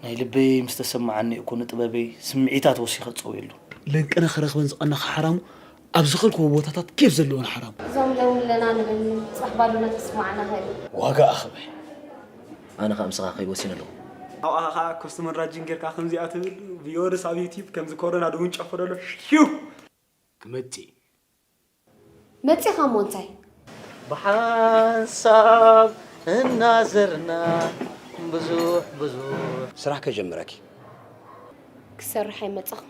ናይ ልበይ ምስ ተሰማዓኒ እኮ ንጥበበይ ስምዒታት ወሲኸ ጸውየሉ። ለንቅነ ክረኽበን ዝቐነኻ ሓራሙ ኣብ ዝኸድክዎ ቦታታት ኬፍ ዘለወን ሓራሙ። እዞም ለው ኣለና ንብል፣ ጽባሕ ባዶና ተስማዕና ኸእል። ዋጋ ኣኽበ። ኣነ ኸኣ ምሳኻ ክኸይድ ወሲነ ኣለኹ። ኣብኣ ኸኣ ኮስተመር ራጂን ጌርካ ከምዚኣ ትብል፣ ቪዮርስ ኣብ ዩቲዩብ ከምዚ ኮሮና ድውንጨፎ ደሎ ሽው። ክመጽእ። መጺኻ እሞ እንታይ? ብሓንሳብ እናዘርና ብዙሕ ብዙሕ። ስራሕ ከጀምረኪ። ክሰርሕ ኣይመጻኹን።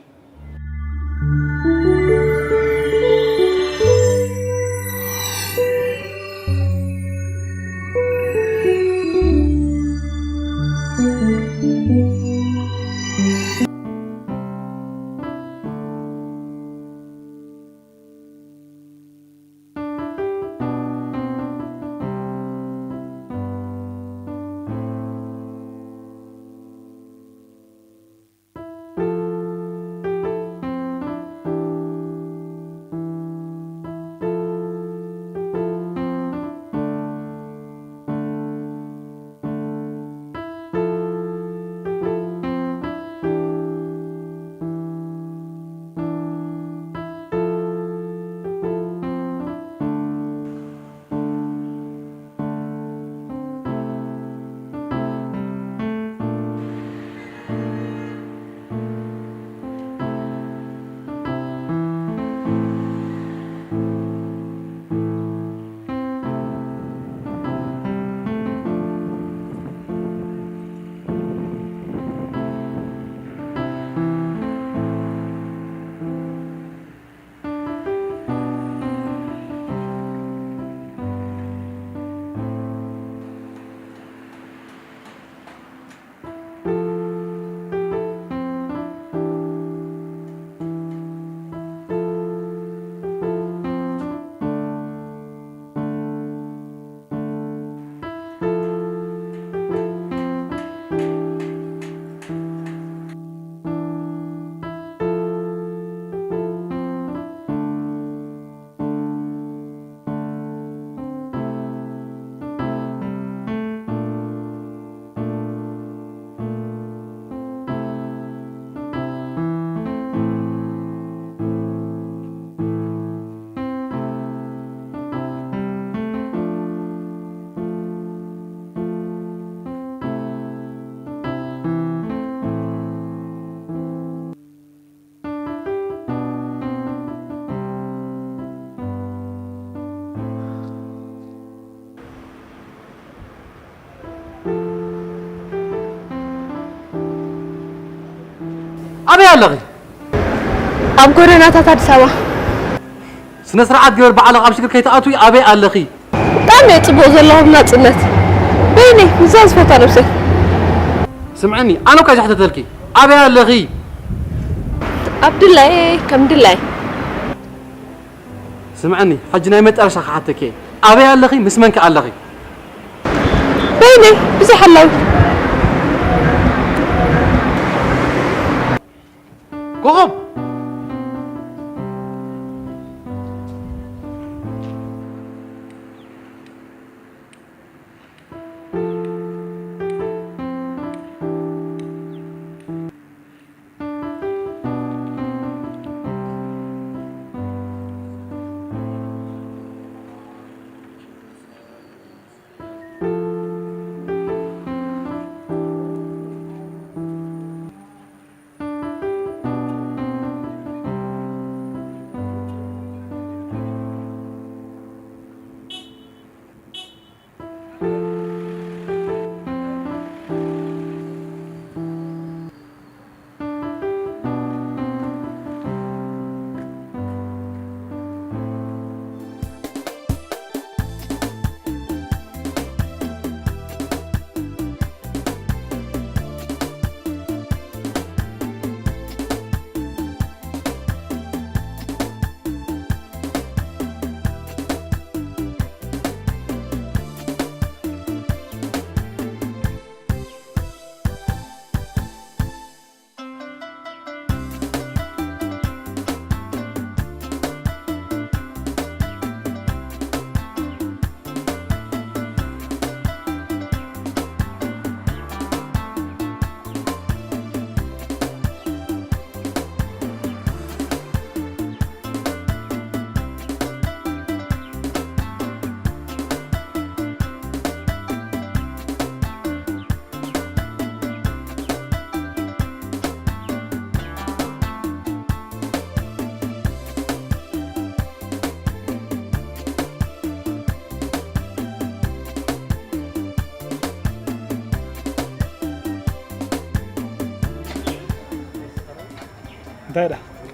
ኣበይ ኣለኺ? ኣብ ጎደናታት ኣዲስ ኣበባ። ስነ ስርዓት ግበር ባዕልኺ፣ ኣብ ሽግር ከይትኣትዊ። ኣበይ ኣለኺ? ብጣዕሚ እየ ጽቡቕ ዘለኹ ብናጽነት። በይነይ፣ ምስዛ ዝፈትዋ ነብሰይ። ስምዕኒ፣ ኣነ እኳ እየ ዝሕተተልኪ። ኣበይ ኣለኺ? ኣብ ድላየ፣ ከም ድላየ። ስምዕኒ፣ ሕጂ ናይ መጨረሻ ክሓተኪ እየ። ኣበይ ኣለኺ? ምስ መን ከ ኣለኺ? በይነይ፣ ብዙሕ ኣለዊ። ኮኾብ!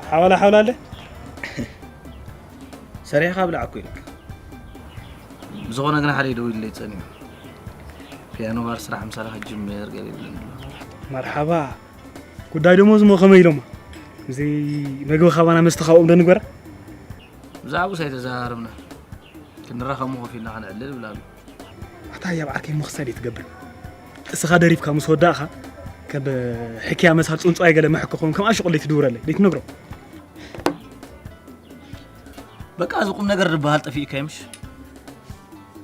ሓዋላ ሓውላ ኣለ። ሰሪሕካ ብላዕ እኮ ኢልካ። ብዝኾነ ግን ሓደ ደዊሉለይ ጸኒሑ። ፒያኖ ባር ስራሕ ምሳኻ ጅምር ገለ ይብለኒ ኣሎ። መርሓባ። ጉዳይ ደሞዝ እሞ ከመይ ኢሎማ? እዚ መግቢ ካባና መስተ ካብኦም ዶ ንግበራ? ብዛዕባኡስ ኣይተዘራረብና። ክንራኸብ እሞ ኮፍ ኢልና ከነዕልል ብላሉ። ኣታ ያብ ዓርከይ እሞ ክሳይ ደይትገብር። ጥስኻ ደሪፍካ ምስ ወዳእኻ ከብ ሕክያ መሳል ጽንጽዋይ ገለ መሕኮ ኾን ከም ኣሽቁለይ ትድውረለይ። ደይትነግሮ። በቃ እዚ ቁም ነገር ዝበሃል ጠፊእካ ምሽ?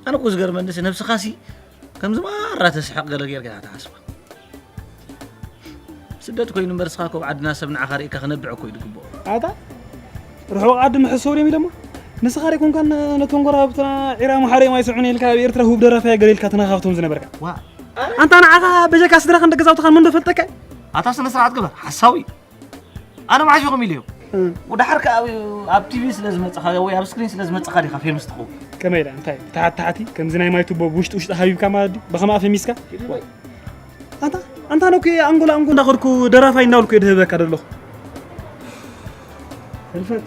ኣነ እኮ ዝገርመንስ ነብስኻሲ ከምዚ ማራ ተስሕቕ ገለ ጌርካ ኢኻ ትሓስባ። ስደት ኮይኑ እምበር ንስኻ እኮ ኣብ ዓድና ሰብ ንዓኻ ርኢካ ክነብዕ እኮ እዩ ዝግብኦ። ኣታ ርሑቕ ዓዲ ምሕሰው ድዮም ኢሎሞ? ንስኻ ዶ ኣይኮንካን ነቶም ጎረባብትና ዒራ ማሓሪኦም ኣይስዕዑን ኢልካ ኣብ ኤርትራ ሁብ ደራፋይ ገለ ኢልካ ትነኻኽቶም ዝነበርካ? ዋ፣ ኣንታ ንዓኻ በጀካ ስድራኻን ደቂ ዛውትኻን መን ዶ ፈልጠካ? ኣታ ስነ ስርዓት ግበር፣ ሓሳዊ። ኣነ መዓዝ ኢኹም ኢለዮም? እ። ወዳሓር ከኣ ኣብ፣ ኣብ ቲቪ ስለ ዝመጽኻ ወይ ኣብ ስክሪን ስለ ዝመጽኻ ዲኻ ፌምስ ትኸውን? ከመይ ኢላ? እንታይ? ታሓቲ ታሓቲ ከምዚ ናይ ማይ ቱቦ ብውሽጢ ውሽጢ ሃቢብካ ማለት ድዩ? ብኸምኣ ፈሚስካ? ኣንታ፣ ኣንታ ነኩ ኣንጎላ ኣንጎ እንዳኸድኩ ደራፋይ እንዳበልኩ እየ ድህበካ ደለኹ። ህልፈት።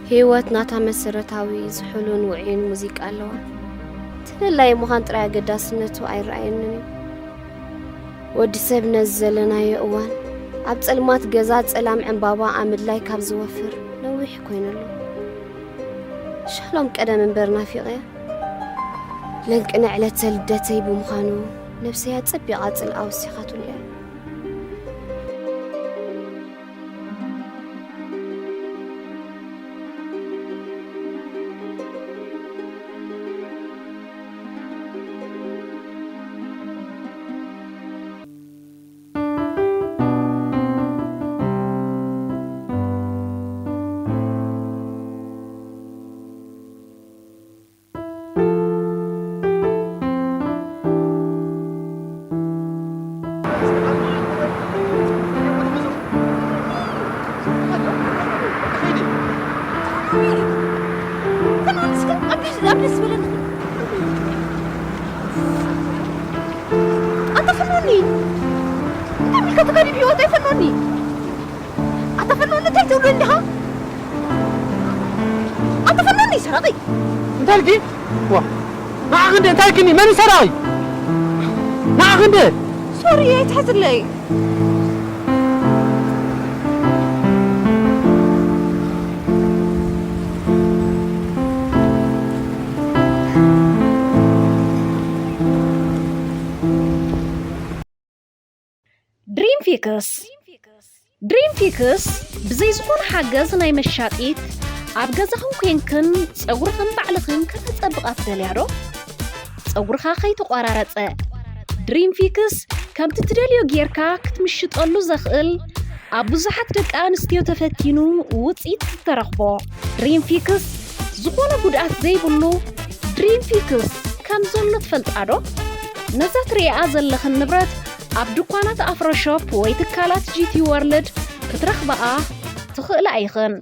ህይወት ናታ መሰረታዊ ዝሑልን ውዑይን ሙዚቃ ኣለዋ። ተደላዪ ምዃን ጥራይ ኣገዳስነቱ ኣይረኣየንን እዩ። ወዲ ሰብ ነዚ ዘለናዮ እዋን ኣብ ጸልማት ገዛ ጸላም ዕምባባ ኣብ ምድላይ ካብ ዝወፍር ነዊሕ ኮይኑ ኣሎ። ሻሎም ቀደም እምበር ናፊቐያ። ለንቅነ ዕለተ ልደተይ ብምዃኑ ነብሰይ ኣጸቢቓ ጽልኣ ወሲኻትሉ እያ። ኣታ ፈኖኒ! እንታይ ኢልካ ተጋዲዱ ህይወት ኣይፈኖኒ! ኣታ ፈኖኒ እንታይ ትብሎ እንዲኻ? ኣታ ፈኖኒ ሰራቒ! እንታይ ኢልኪ? ዋ! ንዓኺ እንደ እንታይ ኢልክኒ? መን እዩ ሰራቒ? ንዓኺ እንደ ሶሪ፣ ኣይትሓዝለይ። ድሪም ፊክስ። ድሪም ፊክስ ብዘይ ዝኾነ ሓገዝ ናይ መሻጢት፣ ኣብ ገዛኽን ኮንክን ጸጉርኽን ባዕልኽን ከተጸብቓ ትደልያ ዶ? ጸጉርኻ ከይተቖራረጸ፣ ድሪም ፊክስ ከምቲ ትደልዮ ጌርካ ክትምሽጠሉ ዘኽእል፣ ኣብ ብዙሓት ደቂ ኣንስትዮ ተፈቲኑ ውጽኢት ዝተረኽቦ። ድሪም ፊክስ ዝኾነ ጉድኣት ዘይብሉ ድሪም ፊክስ ከም ዘሎ ትፈልጣ ዶ? ነዛ ትርእያ ዘለኽን ንብረት ኣብ ድኳናት ኣፍሮ ሾፕ ወይ ትካላት ጂ ቲ ወርልድ ክትረኽብኣ ትኽእላ ኢኽን።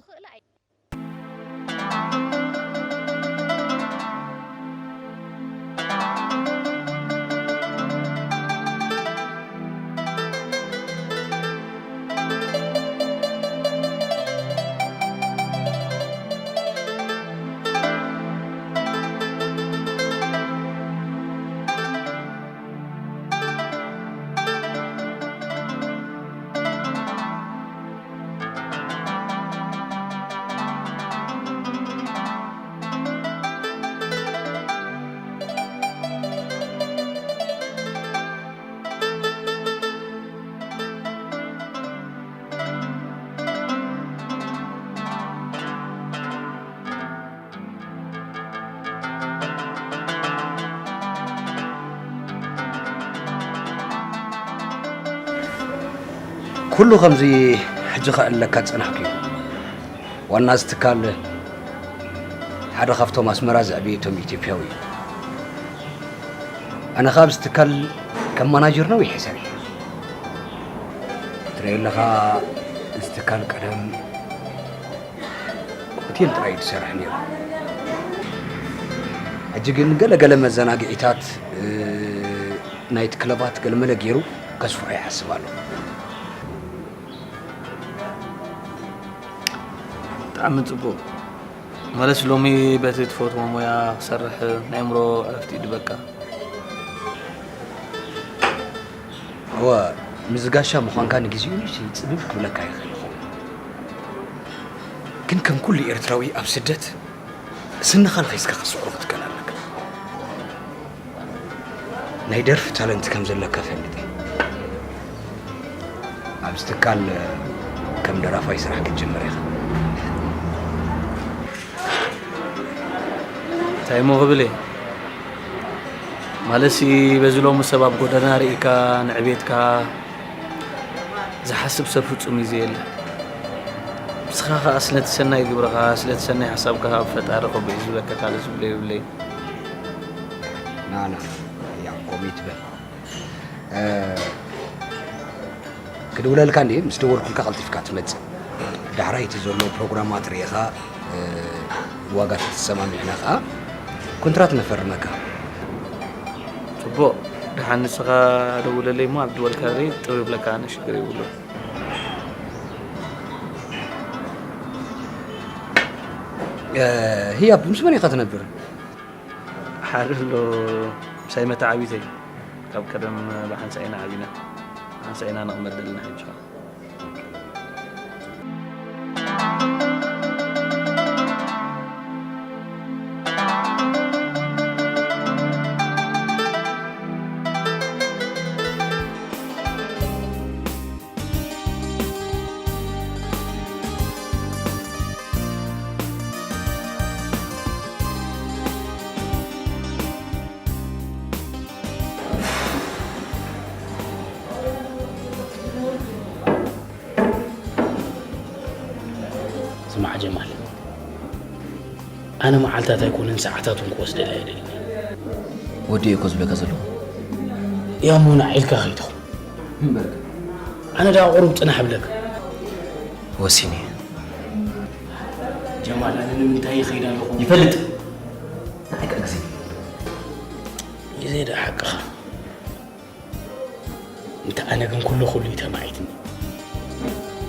ኩሉ ከምዚ ሕጂ ከዕልለካ ዝጸናሕኩ እዩ። ዋና እዚ ትካል ሓደ ካብቶም ኣስመራ ዘዕበየቶም ኢትዮጵያዊ እዩ። ኣነ ከኣ ኣብዚ ትካል ከም ማናጀር ነዊሕ እየ ሰሪሐ። ትርእዮ ኣለኻ፣ እዚ ትካል ቀደም ሆቴል ጥራይ እዩ ዝሰርሕ ነይሩ። ሕጂ ግን ገለ ገለ መዘናግዒታት፣ እ፣ ናይት ክለባት ገለመለ ገይሩ ከስፍሖ ይሓስብ ኣሎ። ብጣዕሚ ጽቡቕ። ማለት ሎሚ በቲ ትፈትዎ ሞያ ክሰርሕ ናይ ኣእምሮ ዕረፍቲ እዩ ድበቃ። እወ፣ ምስ ጋሻ ምዃንካ ንግዜኡ ንእሽተይ ጽብብ ክብለካ ይኽእል ይኸውን። ግን ከም ኩሉ ኤርትራዊ ኣብ ስደት ስንኻ ንኺስካ ክትስዕሮ ክትከል ኣለካ። ናይ ደርፊ ታለንት ከም ዘለካ ፈልጥ እየ። ኣብዚ ትካል ከም ደራፋይ ስራሕ ክትጅምር ኢኻ። እንታይ እሞ ክብል እየ? ማለትሲ በዚ ሎሚ ሰብ ኣብ ጎደና ርኢካ ንዕቤትካ ዝሓስብ ሰብ ፍጹም እዩ ዘየለ። ንስኻ ኸኣ ስለቲ ሰናይ ግብርኻ፣ ስለቲ ሰናይ ሓሳብካ ኣብ ፈጣሪ ከቢዑ ዝብለካ ካልእ ዝብሎ የብለይን። ና፣ ና፣ ያው ኮሚት በል። እ፣ ክድውለልካ እንድየ፣ ምስ ደወልኩልካ ቀልጢፍካ ትመጽእ። ዳሕራይ እቲ ዘሎ ፕሮግራማት ርኢኻ፣ እ፣ ዋጋ ተተሰማሚዕና ኸኣ ኮንትራት ነፈርመካ። ጽቡቕ፣ ደሓን ንስኻ ደውለለይ እሞ ኣብ ድወልካለይ ጥብ ይብለካ፣ ኣነ ሽግር የብሉን። እ፣ ህያብ፣ ምስ መን ኢኻ ትነብር? ሓደ ኣሎ፣ ምሳይ መተዓቢተይ። ካብ ቀደም ብሓንሳእ ኢና ዓቢና። ሓንሳእ ኢና ነቕመጥ ዘለና ሕጂ ኸኣ። ስማዕ ጀማል፣ ኣነ መዓልታት ኣይኮነን ሰዓታት እውን ክወስደላ ኣይደልን። ወዲ እየ እኮ ዝብለካ ዘለኹ። ያሞና ኢልካ ከይትኹን። እምበርከ። ኣነ ደኣ ቁሩብ ጽናሕ እብለካ። ወሲነ እየ። ጀማል፣ ኣነ ንምንታይ ይኸይድ ኣለኹ? ይፈልጥ። ንዓይ ከኣ ግዜ። ግዜ ደኣ ሓቅኻ። እንተ ኣነ ግን ኩሉ ኩሉ እዩ ተማዒትኒ።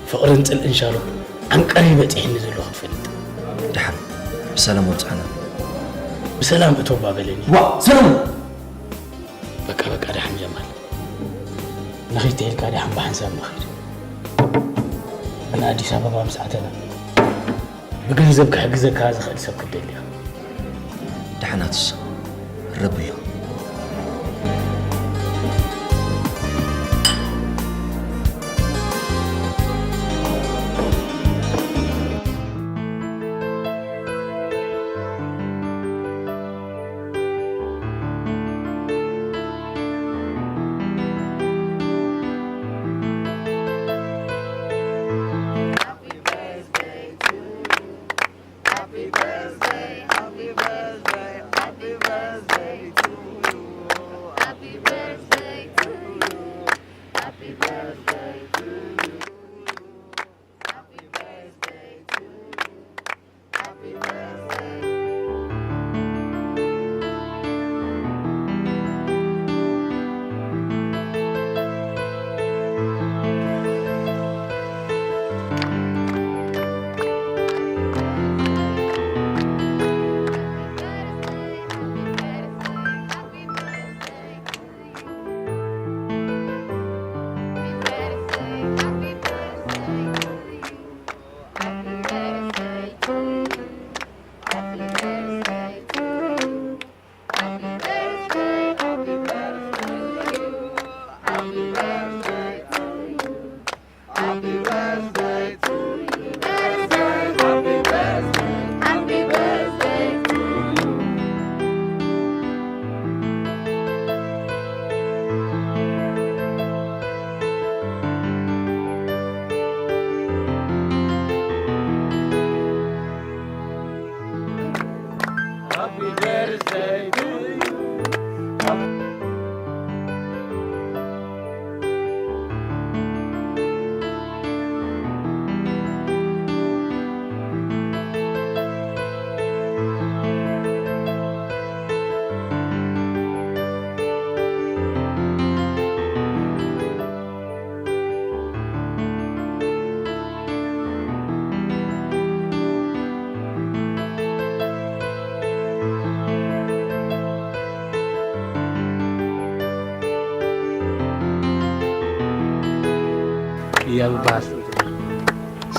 ፍቕርን ጽልእን ሻሎ ዓንቀር እዩ በጺሕኒ ዘሎ ክትፈልጥ። ደሓን ብሰላም ኣብጽሓና። ብሰላም እቶ እባ በለኒ። ዋ፣ ሰለሙን! በቃ፣ በቃ፣ ደሓን ጀማል። ንኺድ ተይልካ ደሓን ብሓንሳብ ንኺድ። ኣነ ኣዲስ ኣበባ ምስ ኣተና ብገንዘብ ክሕግዘካ ዝኽእል ሰብ ክትደሊ ኢኻ። ደሓናትስ ረቢ ኣሎ። እያ ምባል።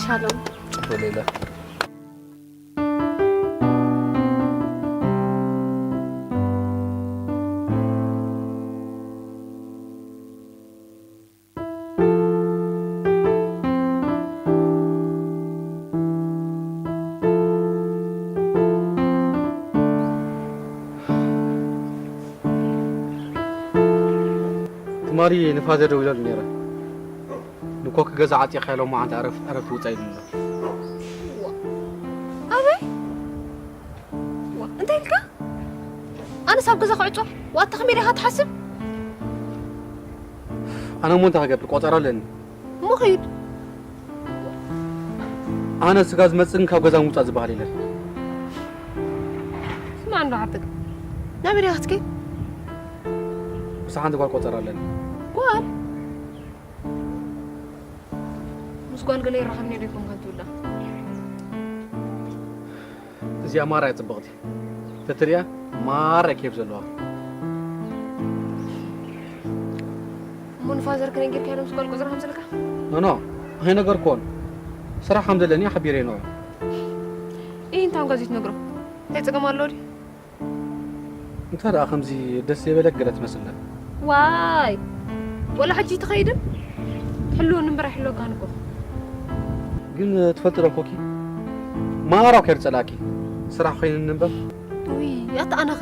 ሻሎም። ጽቡቅ ሌላ። ትማሊ ንፋዘር ደዊለሉ ነይረ። ንኮኪ ገዛ ዓፂኻ ሎማዓንቲ ዕረፍ ዕረፍ ውፃ ኢሉና። ኣበይ? ዋ፣ እንታይ ኢልካ? ኣነስ ኣብ ገዛ ክዕጾ? ዋታ ከመይ ኢኻ ትሓስብ? ኣነ እሞ እንታይ ክገብር ቆፀራ ኣለኒ። እሞ ኸይድ። ኣነ ስጋ ዝመፅእን ካብ ገዛ ምውፃእ ዝበሃል የለን። ስማዕ እንዶ ዓበግ። ናበይ ዲኻ ክትከይድ? ምስ ሓንቲ ጓል ቆፀራ ኣለኒ። ጓል? ምስ ጓል ገለ ይራኸብ ነይሩ ይኮንካ ትብላ። እዚኣ ማራ እያ ፅብቕቲ። ተትሪኣ ማራ ኬፍ ዘለዋ። እሞ ንፋዘር ከነጊርካ ኢሎም ምስ ጓል ቆፅራ ከም ዘለካ? ኖኖ ኣይነገርኩዎን። ስራሕ ከም ዘለኒ ሓቢረ ነው። ይህ እንታን ጋዜት ነግሮ እንታይ ፀገም ኣለዎ ድዩ? እንታይ ደኣ ከምዚ ደስ ዘይበለክ ገለ ትመስልና። ዋይ ወላ ሕጂ ትኸይድን ትሕልወኒ እምበር ኣይሕልወካን እኮ። ግን ትፈልጢ ዶ ኮኪ ማራው ከይር ጸላኪ ስራሕ ኮይንኒ እምበር። ውይ ኣታ ኣነኸ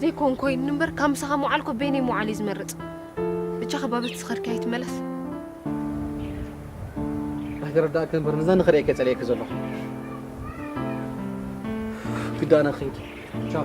ዘይኮን ኮይንኒ እምበር ካብ ምሳኻ ምውዓል እኮ በይነይ ምውዓል እዩ ዝመርጽ። ብቻ ከባበት ዝኸድካ ኣይትመለስ። ኣይተረዳእክ እምበር ነዛ ንኽርእየክ ጸሊኤክ ዘለኹ። ግዳ ኣነ ክኸይድ። ቻው።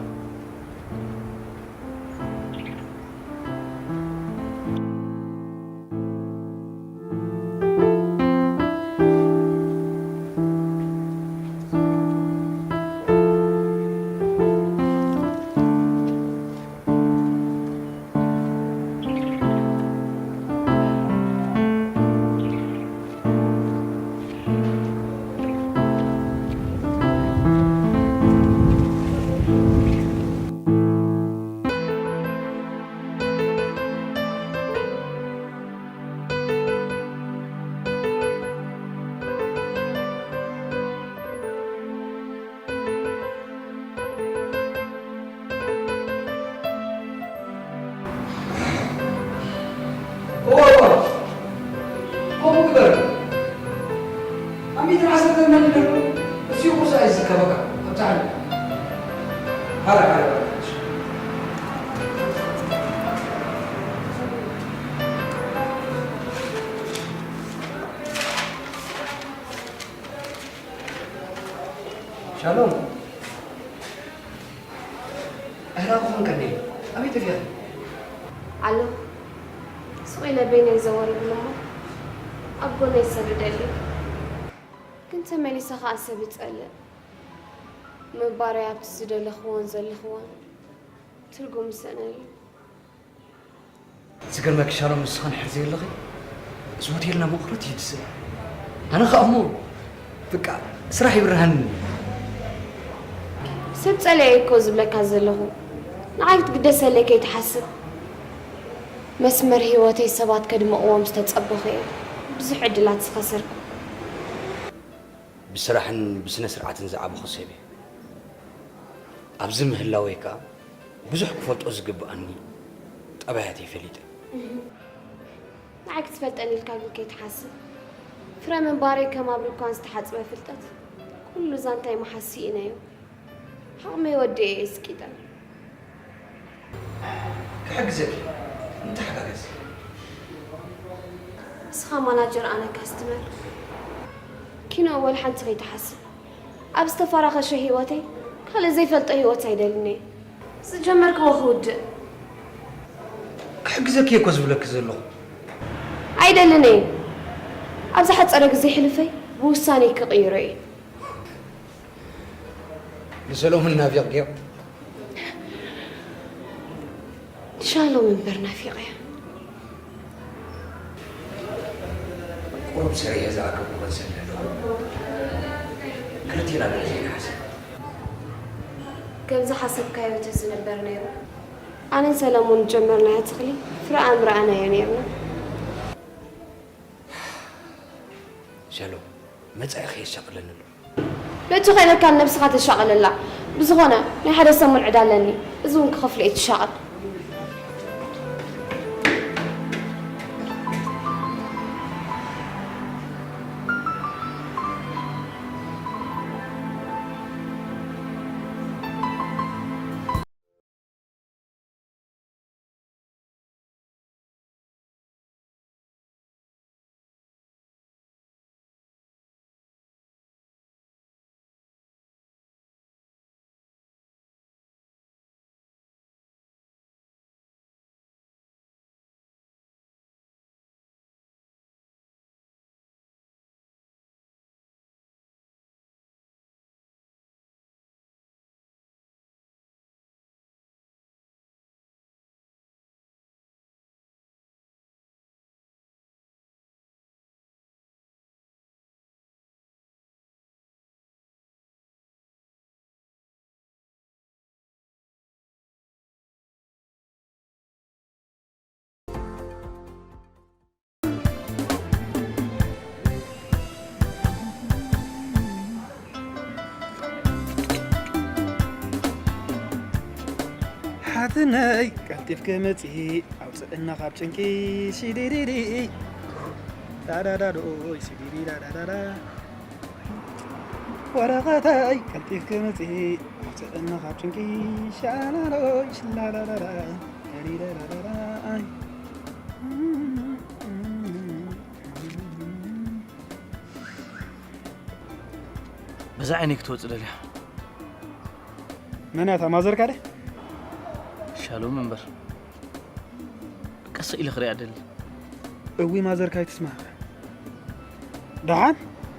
እዋ እዋ ከምኡ ግበር። ኣብ ሜትር ዓሰርተ መን ይደርቡ? እሱ ቁርሳ እዩ ዝከበካ። ኣብታ ሓለ። ሓረ ሓረ በቃ። ሻሎም። ኣህላኹ ኾንከኒ ኣበይ ጠፊእኺ? ኣሎ። ስቕ ኢለ በይነይ ዘወር እብል እሞ ኣብ ጎነይ ሰብ እደሊ። ግን ተመሊሰ ኸኣ ሰብ እጸልእ። ምንባረይ ኣብቲ ዝደለኽዎን ዘለኽዎን ትርጉም ይስእነኒ። ዝገርመኪ ሻሎም፣ ንስኺ እንድሕር ዘየለኺ እዚ ሆቴልና መቑረቲ እዩ ዝስእ። ኣነ ኸኣ እሞ በቃ ስራሕ ይብርሃኒ። ሰብ ጸሊኤ እኮ ዝብለካ ዘለኹ ንዓይ ክትግደሰለይ ከይትሓስብ። መስመር ህይወተይ ሰባት ከድምቕዎም ዝተጸበኹ እየ ብዙሕ ዕድላት ዝኸሰርኩ። ብስራሕን ብስነ ስርዓትን ዝዓበኹ ሰብ እየ። ኣብዚ ምህላወይ ከኣ ብዙሕ ክፈልጦ ዝግብኣኒ ጠባያተይ ፈሊጠ። ንዓይ ክትፈልጠኒ ኢልካ ግን ከይትሓስብ። ፍረ ምንባረይ ከም ኣብ ዱኳን ዝተሓጽበ ፍልጠት ኩሉ ዛንታይ መሓዝ ስኢነዮ። ዓቕመይ ወዲኤ እየ ስቂጠ። ክሕግዘኪ፣ ንተሓጋገዝ። ንስኻ ማናጀር ኣነ ካስትመር። ኪኖ ወላ ሓንቲ ከይትሓስብ። ኣብ ዝተፈራኸሸ ህይወተይ ካልእ ዘይፈልጦ ህይወት ኣይደልን እየ። ዝጀመርክዎ ክውድእ። ክሕግዘኪ እየ እኮ ዝብለኪ ዘለኹ። ኣይደልን እየ። ኣብ ዝሓጸረ ግዜ ሕልፈይ ብውሳኔ ክቕይሮ እየ። ንሰሎሞን ናፊቕክዮ? ንሻሎም እምበር ናፊቐያ። ቁሩብ ሰሪሐ ዝኣከብኩ ክወስድ ኣለኹ። ክልቴና ዶ ዘይንሓስብ? ከም ዝሓሰብካዮ ተዝንበር ነይሩ። ኣነን ሰለሙን ዝጀመርናዮ ተኽሊ ፍረ ኣምረኣናዮ ነይርና። ሸሎ፣ መጻኢኺ የሻቕለኒ ኣሎ። ነቲ ከይነካ ንነብስኻ ተሻቐለላ። ብዝኾነ ናይ ሓደ ሰሙን ዕዳ ኣለኒ። እዚ እውን ክኸፍሎ እየ ትሻቐል። ሓትነይ ቀልጢፍኪ ምፂ ኣውፅእና ካብ ጭንቂ ሲዲዲዲ ዳዳዳዶይ ሲዲዲ ዳዳዳዳ ወረቐተይ ቀልጢፍኪ ምፂ ኣውፅእና ካብ ጭንቂ ሻላሎይ ሽላላላላ ሪዳዳዳዳ በዛ ዓይነይ ክትወፅእ ደልያ። መን እያ እታ ማዘርካ ደ? ሻሎም እምበር ቀስ ኢለ ክሪኣ ደሊ። እዊ ማዘርካ ኣይትስማዕ። ደሓን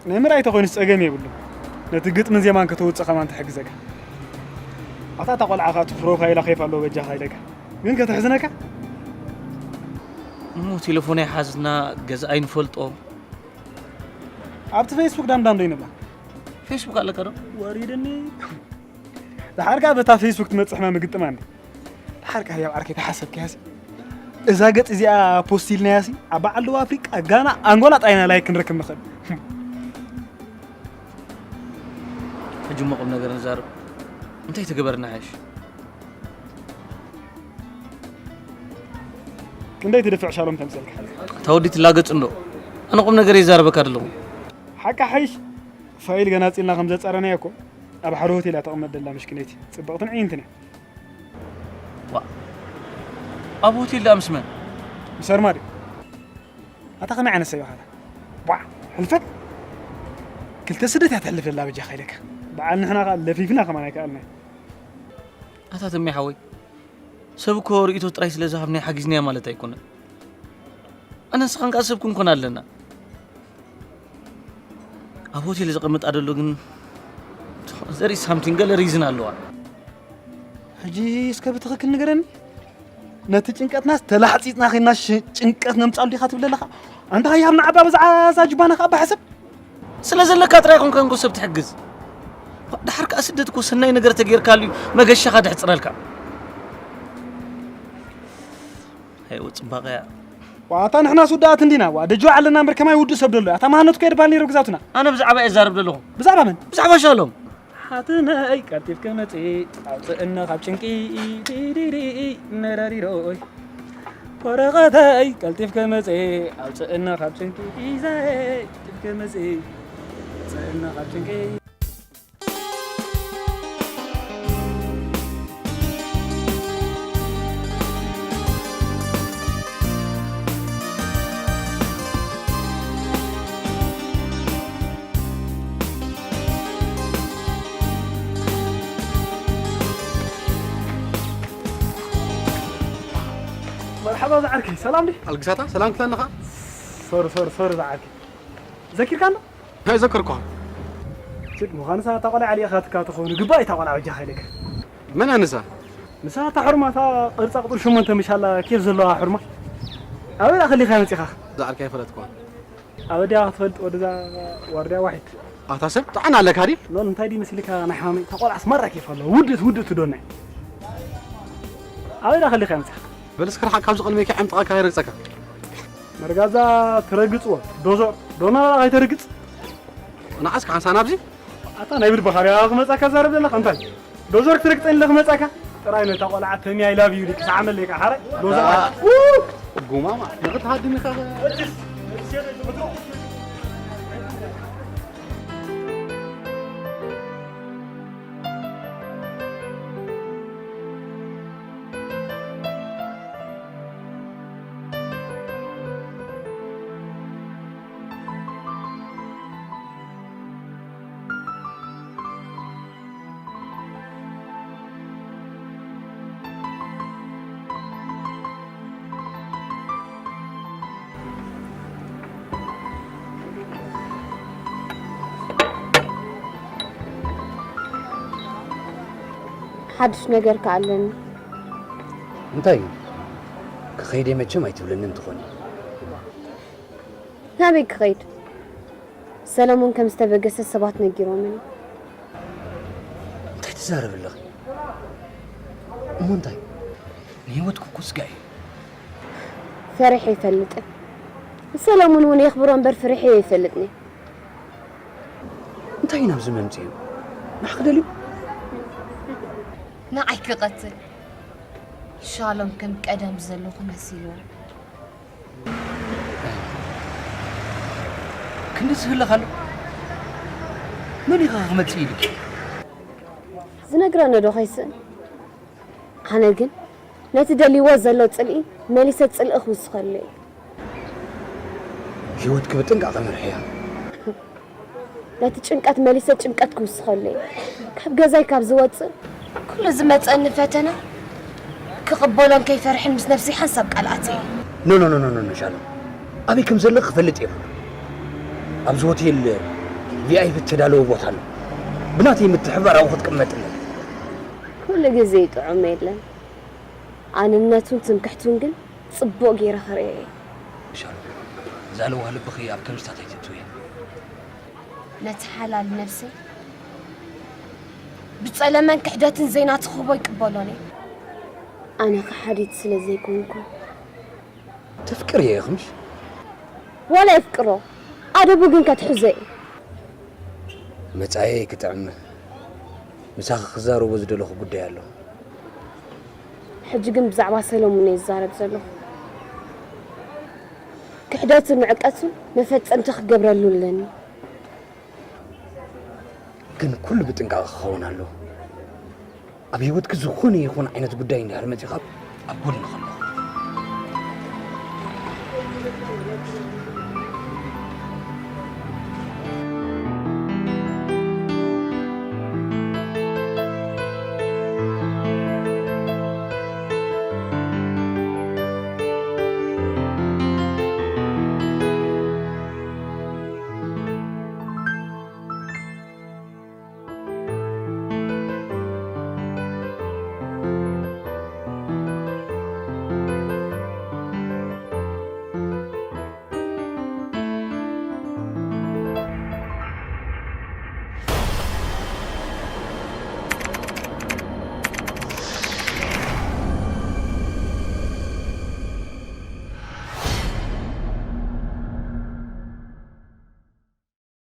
ናይ ምርኣይ ተኾይኑስ ጸገም የብሉ። ነቲ ግጥምን ዜማን ከተውጽእ ከማን ትሕግዘካ። ኣታ እታ ቆልዓ ከኣ እቲ ፕሮፋይላ ኬፍ ኣለዎ በጃኻ ኢለካ። ግን ከተሕዝነካ? እሞ ቴሌፎን ኣይሓዝና ገዛ ኣይንፈልጦ። ኣብቲ ፌስቡክ ዳምዳም ዶ ይንብላ? ፌስቡክ ኣለካ ዶ? ወሪድኒ። ደሓር ከኣ በታ ፌስቡክ ትመጽእ ሕማም ግጥማ እንዴ? ደሓር ከኣ ህያብ ዓርከይ ተሓሰብክያሲ እዛ ገጽ እዚኣ ፖስት ኢልናያሲ ኣብ በዓል ደቡብ ኣፍሪቃ፣ ጋና፣ ኣንጎላ ጥራይ ኢና ላይክ ክንረክብ ንኽእል። ሕጂ እሞ ቁም ነገር ንዛረብ። እንታይ ተገበርና ሓይሽ? ክንደይ ትድፍዕ ሻሎም ተምሰልካ? እታ ወዲ ትላገጽ እንዶ? ኣነ ቁም ነገር ይዛረበካ ደለኹ። ሓቂ ሓይሽ ፋይል ገናጺልና ከም ዘጻረናዮ እኮ ኣብ ሓደ ሆቴል እያ ተቐመጥ ደላ ምሽክነይቲ። ጽብቕትን ዕይንትን እያ። ዋ ኣብ ሆቴል ደኣ ምስ መን? ምስ ኣርማድዮ። ኣታ ከመይ ዓይነት ሰብ ኢኻ? ቧዕ ሕልፈት ክልተ ስደት እያ ተሕልፍ ደላ በጃኻ ኢለካ። በዓል ንሕና ከኣ ለፊፍና ከማን ኣይከኣልናዮ። ኣታ ተሜ ሓወይ ሰብ እኮ ርእይቶ ጥራይ ስለ ዝሃብናዮ ሓጊዝናዮ ማለት ኣይኮነን። ኣነ ንስኻን ከኣ ሰብ ክንኮን ኣለና። ኣብ ሆቴል ዘቐምጣ ደሎ ግን there is something ገለ ሪዝን ኣለዋ። ሕጂ እስከ ብትኽክል ንገረኒ። ነቲ ጭንቀትናስ ተላሕጺጽና ኸይና ሽ- ጭንቀት ነምጻሉ ዲኻ ትብል ኣለኻ? ኣንታ ኸያብ ንዓባ ብዛዕባ እዛ ጅባና ኸኣ ባሕሰብ። ስለ ዘለካ ጥራይ ኮንካ እንኮ ሰብ ትሕግዝ። ዋ፣ ደሓር ከኣ ስደት እኮ ሰናይ ነገር ተጌርካሉ እዩ መገሻኻ ድሕጽረልካ። ሃይወ ጽባቐያ። ዋታ ንሕና ስውዳኣት እንዲና ዋ ደጆ ዓለና እምበር ከማይ ውዱእ ሰብ ደሎ ኣታ ማህነት ኮ የድባል ነይሩ ግዛቱና። ኣነ ብዛዕባ እየ ዛረብ ደለኹ። ብዛዕባ መን? ብዛዕባ ሻሎም። ሓትነይ ቀልጢፍኪ ምጺ ኣውፅእኒ ካብ ጭንቂ ዲዲዲ ነረሪሮይ ወረቐተይ ቀልጢፍኪ ምጺ ኣውፅእኒ ካብ ጭንቂ ቪዛይ ቀልጢፍኪ ምጺ ኣውፅእኒ ካብ ጭንቂ። መርሓባ ዝዓርከይ ሰላም ዲ ኣልግሳታ ሰላም ክለንኻ ሶሪ ሶሪ ሶሪ ዝዓርከይ ዘኪርካ ኣሎ እንታይ ዘከርኳ ስድ ምዃንሳ እታ ቆልዓ ኣሊእኻትካ ትኸውን ግባእ እታ ቆልዓ በጃኻ ኢለካ መን ኣነሳ ንሳ እታ ሕርማ እታ ቅርፃ ቁፅሪ ሸሞንተ ምሻላ ኬፍ ዘለዋ ሕርማ ኣበይ ደኣ ከሊኻ መፂኻ ዝዓርከይ ኣይፈለጥኳን ኣበዲያ ክትፈልጥ ወደዛ ዋርድያ ዋሒድ ኣታ ሰብ ጥዓና ኣለካ ድዩ ኖን እንታይ ድዩ መሲልካ ናይ ሕማመይ እታ ቆልዓስ ማራ ኬፍ ኣለዋ ውድእቲ ውድእቲ ዶና ኣበይ ደኣ ከሊኻ መፂኻ በልስ ክርሓቅ ካብዚ ቅድመይካ ዕምጥቓካ ይረግፀካ መርጋዛ ትረግፅዎ ዶዞር ዶና በላ ከይተርግፅ ንዓስ ክሓንሳን ኣብዚ ኣታ ናይ ብልብኻ ሪኣ ክመጻካ ዛረብ ዘለኻ እንታይ? ዶዘር ክትረግጠኒ ኢለ ክመጻካ? ጥራይ ነታ ቆልዓ ተሚ I love you ኢልካ ሰዓመለይ ከኣ ሓራይ። ዶዘር ኣታ ጉማማ ንኽትሃድም ኢኻ። ሓድሽ ነገር ከኣ ኣለኒ። እንታይ እዩ? ክኸይደ መቸም ኣይትብለኒ እንተኾነ። ናበይ ክኸይድ? ሰለሙን ከም ዝተበገሰ ሰባት ነጊሮምኒ። እንታይ ትዛረብ ኣለኺ? እሞ እንታይ? ንህይወትኩ እኮ ስጋእ እዩ። ፈሪሐ ኣይፈልጥን። ንሰለሙን እውን የኽብሮ እምበር ፍርሐ ኣይፈልጥን። እንታይ ኢና ኣብዚ መምፅኡ? ንዓኺ ደልዩ? ንዓይ ክቐትል። ሻሎም ከም ቀደም ዘለኹ መሲልዎ። ክንዲ ዝህለኽ ኣሎ። መን ኢኻ ክመጽእ ኢሉ? ዝነግረኒ ዶ ከይስእን? ኣነ ግን ነቲ ደልይዎ ዘሎ ጽልኢ መሊሰ ጽልኢ ክውስኸሉ እየ። ህይወትኪ ብጥንቃቐ መርሕያ። ነቲ ጭንቀት መሊሰ ጭንቀት ክውስኸሉ እየ። ካብ ገዛይ ካብ ዝወጽእ ኩሉ ዝመጸኒ ፈተና ክቕበሎን ከይፈርሕን ምስ ነብሰይ ሓንሳብ ቃል ኣትየ። ኖ ኖ ኖ ኖ ኖ ኖ ሻሎም፣ ኣበይ ከም ዘለኺ ክፈልጥ እየ። ኣብዚ ሆቴል ቪ ኣይ ፒ እተዳለወ ቦታ ኣሎ። ብናተይ ምትሕብባር ኣብኡ ክትቅመጥ ኣለኪ። ኩሉ ግዜ ጥዑም የለን። ኣንነቱን ትምክሕቱን ግን ጽቡቕ ገይረ ክርእዮ እየ። ሻሎም፣ እዛ ለዋህ ልብኺ ኣብ ከምዚታት ኣይትእትውያ። ነቲ ሓላል ነብሰይ ብጸለመን ክሕደትን ዘይናቱ ክህቦ ይቅበሎን እየ። ኣነ ከሓዲት ስለ ዘይኮንኩ። ተፍቅርዮ ኢኺ ምሽ? ዋላ የፍቅሮ፣ ኣደቡ ግን ከትሕዞ እየ። መጻኢየይ ክጥዕም፣ ምሳኺ ክዛረቦ ዝደለኹ ጉዳይ ኣሎ። ሕጂ ግን ብዛዕባ ሰለሙን እየ ዝዛረብ ዘለኹ። ክሕደቱን ንዕቀቱን መፈጸምታ ክገብረሉ ኣለኒ። ግን ኩሉ ብጥንቃቐ ክኸውን ኣለዎ። ኣብ ህይወትኪ ዝኾነ ይኹን ዓይነት ጉዳይ እንድሕር መጺኻ ኣብ ጎንኺ ኣለኹ።